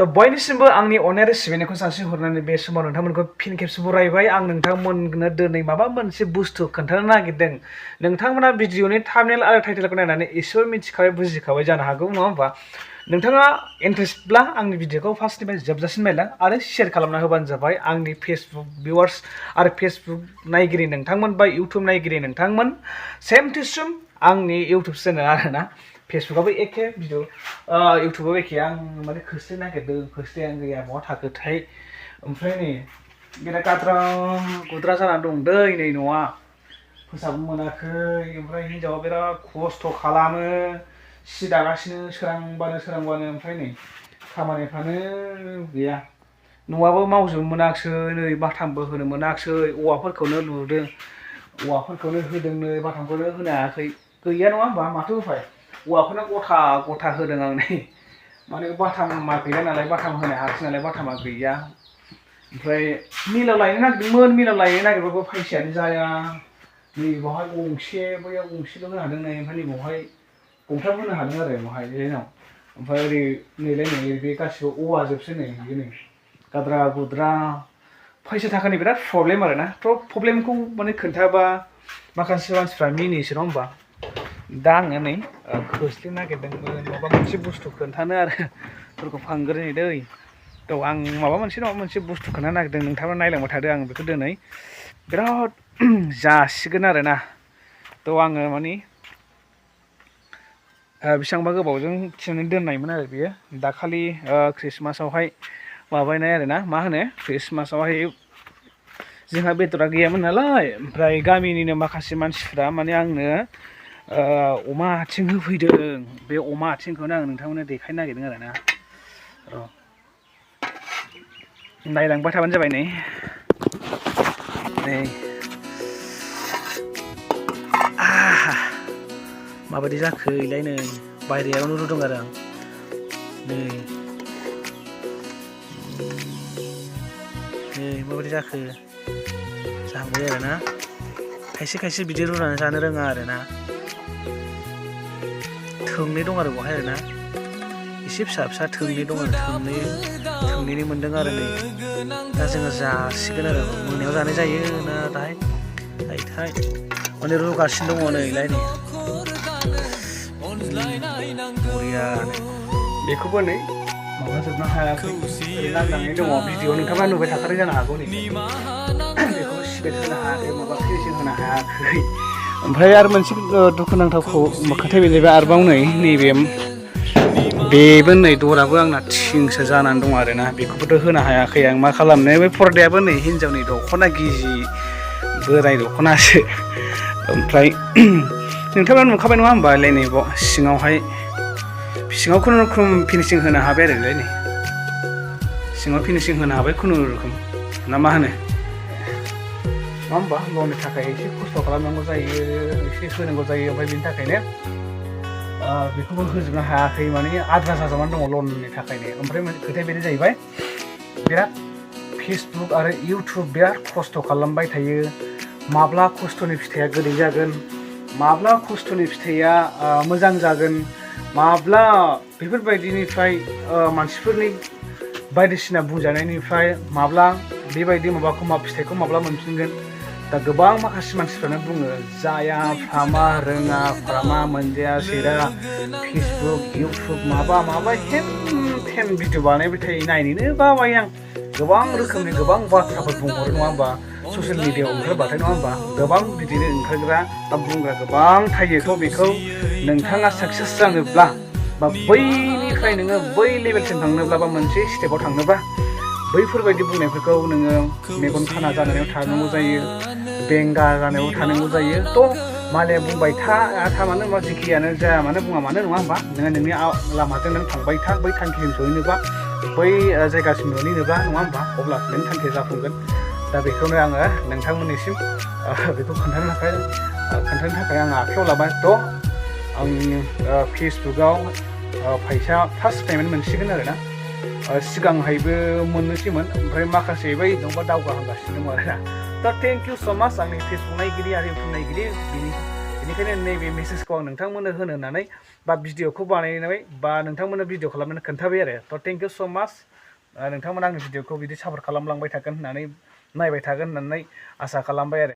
थ' बयनिसिमबो आंनि अननाय आरो सिबिनायखौ जासिहरनानै बे समाव नोंथांमोनखौ फिन खेबसे बरायबाय आं नोंथांमोननो दिनै माबा मोनसे बुस्थु खोन्थानो नागिरदों नोंथांमोना भिडिअनि थाम्बनेल आरो टाइटेलखौ नायनानै एसेबो मिथिखाबाय बुजिखाबाय जानो हागौ नङा होमबा नोंथाङा इन्टारेस्टब्ला आंनि भिडिअखौ फार्स्टनिफ्राय जोबजासिम नायलां आरो शेयार खालामना होबानो जाबाय आंनि फेसबुक भिउवार्स आरो फेसबुक नायगिरि नोंथांमोन बा इउटुब नायगिरि नोंथांमोन सेम टु सेम आंनि इउटुब चेनेल आरोना फेसबुकआबो एखे भिडिअ इउटुबाबो एखे आं माने खोस्लिनो नागिरदों खोस्लियानो गैया बहा थाखोथाय ओमफ्राय नै बिराद गाद्रा गुद्रा जानानै दं दै नै न'आ फोसाबनो मोनाखै ओमफ्राय हिन्जावा बिराद खस्थ' खालामो सि दागासिनो सोरांबानो ओमफ्राय नै खामानिफ्रानो गैया न'आबो मावजोबनो मोनाखिसै नै बाथामबो होनो मोनाखिसै औवाफोरखौनो लुदों औवाफोरखौनो होदों नै बाथामखौनो होनो हायाखै गैया नङा होमबा माथो उफाय औवाखौनो गथा गथा होदों आं नै माने बाथामा गैया नालाय बाथाम होनो हायाखिसै नालाय बाथामा गैया ओमफ्राय मिलाव लायनो नागिरदोंमोन मिलाव लायनो नागिरबाबो फैसायानो जाया नै बावहाय गंसे बैयाव गंसेल' होनो हादों नै ओमफ्राय नै बावहाय गंथाम होनो हादों आरो बावहाय जेनाव ओमफ्राय ओरै नैलाय नै बे गासिबो औवा जोबसै नै बियो नै गाद्रा गुद्रा फैसा थाखानि बिराद प्रब्लेम आरोना प्रब्लेमखौ माने खोन्थाबा माखासे मानसिफ्रा मिनियोसो नङा होमबा दा आङो नै खोस्लिनो नागिरदोंमोन माबा मोनसे बुस्थु खोन्थानो आरो फोरखौ फांग्रोनि दै थ' आं माबा मोनसे बुस्थु खोन्थानो नागिरदों नोंथाङा नायलांबाय थादो आं बेखौ दिनै बिराद जासिगोन आरोना थ' आङो माने बेसेबांबा गोबावजों थिनानै दोननायमोन आरो बियो दाखालि ख्रिस्टमासावहाय माबानाय आरोना मा होनो ख्रिस्टमासावहाय जोंहा बेदरा गैयामोन नालाय ओमफ्राय गामिनिनो माखासे मानसिफ्रा माने आंनो अमा आथिं होफैदों बे अमा आथिंखौनो आं नोंथांमोननो देखायनो नागिरदों आरोना नायलांबाय थाबानो जाबाय नै माबायदि जाखो इलाय नै बायरायावनो रुदों आरो आं नै माबायदि जाखो जाबाय आरोना खायसे बिदि रुनानै जानो रोङा आरोना थोंनै दं आरो बेवहाय आरोना एसे फिसा थोंनै दं आरो थोंनैनि मोनदों आरो नै दा जोङो जासिगोन आरो मोनायाव जानाय जायो ना दाहाय माने रुगासिनो दङ नैलाय नै बरियानो बेखौबो नै माबाजोबनो हायाखै लांदाङै दङ भिडिअ नोंथाङा नुबाय थाखादों जानो हागौ नै बेखौबो सिबेट होनो हायाखै माबा फिनिसिं होनो हायाखै ओमफ्राय आरो मोनसे दुखुनांथावखौ खोथा बेनिफ्राय आरोबाव नै नैबे बेबो नै दराबो आंना थिंसो जानानै दं आरोना बेखौबोथ' होनो हायाखै आं मा खालामनो बे पर्दायाबो नै हिन्जावनि दख'ना गिजि बोराय दख'नासो ओमफ्राय नोंथाङा नुखाबाय नङा होमबा नै सिङाव खुनुरुखुम फिनिसिं होनो हाबाय आरो नै सिङाव फिनिसिं होनो हाबाय खुनुरुखुम ना मा होनो नङा होमबा लननि थाखाय एसे खस्थ' खालामनांगौ जायो एसे होनांगौ जायो ओमफ्राय बेनि थाखायनो बेखौबो होजोबनो हायाखै माने आद्रा जाजोबनानै दङ लननि थाखायनो ओमफ्राय खोथाया बेनो जाहैबाय बिराद फेसबुक आरो इउटुब बिराद खस्थ' खालामबाय थायो माब्ला खस्थ'नि फिथाइया गोदै जागोन माब्ला खस्थ'नि फिथाइया मोजां जागोन माब्ला बेफोरबायदिनिफ्राय मानसिफोरनि बायदिसिना बुंजानायनिफ्राय माब्ला बेबायदि फिथाइखौ माब्ला मोनफिनगोन दा गोबां माखासे मानसिफ्रानो बुङो जाया फ्रामा रोङा फ्रामा मोनजाया सेरा फेसबुक इउटुब माबा हेन भिडिअ बानायबाय थायो नायनोनो बाबाय आं गोबां रोखोमनि गोबां बाथ्राफोर बुंहरो नङा होमबा ससियेल मिडियायाव ओंखारबाथाय नङा होमबा गोबां बिदिनो ओंखारग्रा बा बुंग्रा गोबां थायो थ' बेखौ नोंथाङा साक्सेस जानोब्ला बा बैनिफ्राय नोङो बै लेभेलसिम थांनोब्ला बा मोनसे स्टेपाव थांनोबा बैफोरबायदि बुंनायफोरखौ नोङो मेगन खाना जानायाव थानांगौ जायो बेंगा जानायाव थानांगौ जायो थ' मालाया बुंबाय था मानो होनबा जेखियानो जाया मानो बुङा मानो नङा होमबा नोङो नोंनि लामाजों नों थांबाय था बै थांखिसिम सहैनोबा बै जायगासिम मोनहैनोबा नङा होमबा अब्लासो नों थांखिया जाफुंगोन दा बेखौनो आङो नोंथांमोननिसिम बेखौ खोन्थानो थाखाय आं आखायाव लाबाय थ' आंनि फेसबुकआव फैसा फार्स्ट पेमेन्ट मोनसिगोन आरोना सिगांहायबो मोननोसैमोन ओमफ्राय माखासे बै दावगाहांगासिनो दङ आरोना दा थेंक इउ स' माच आंनि फेसबुक नायगिरि आरो इउटुब नायगिरि बिनि बेनिखायनो नैबे मेसेजखौ आं नोंथांमोननो होनो होननानै बा भिडिअखौ बानायनानै बा नोंथांमोननो भिडिअ खालामनानै खोन्थाबाय आरो थ' थेंक इउ स' माच नोंथांमोना आंनि भिडिअखौ बिदि सापर्ट खालामलांबाय थागोन होननानै नायबाय थागोन होननानै आसा खालामबाय आरो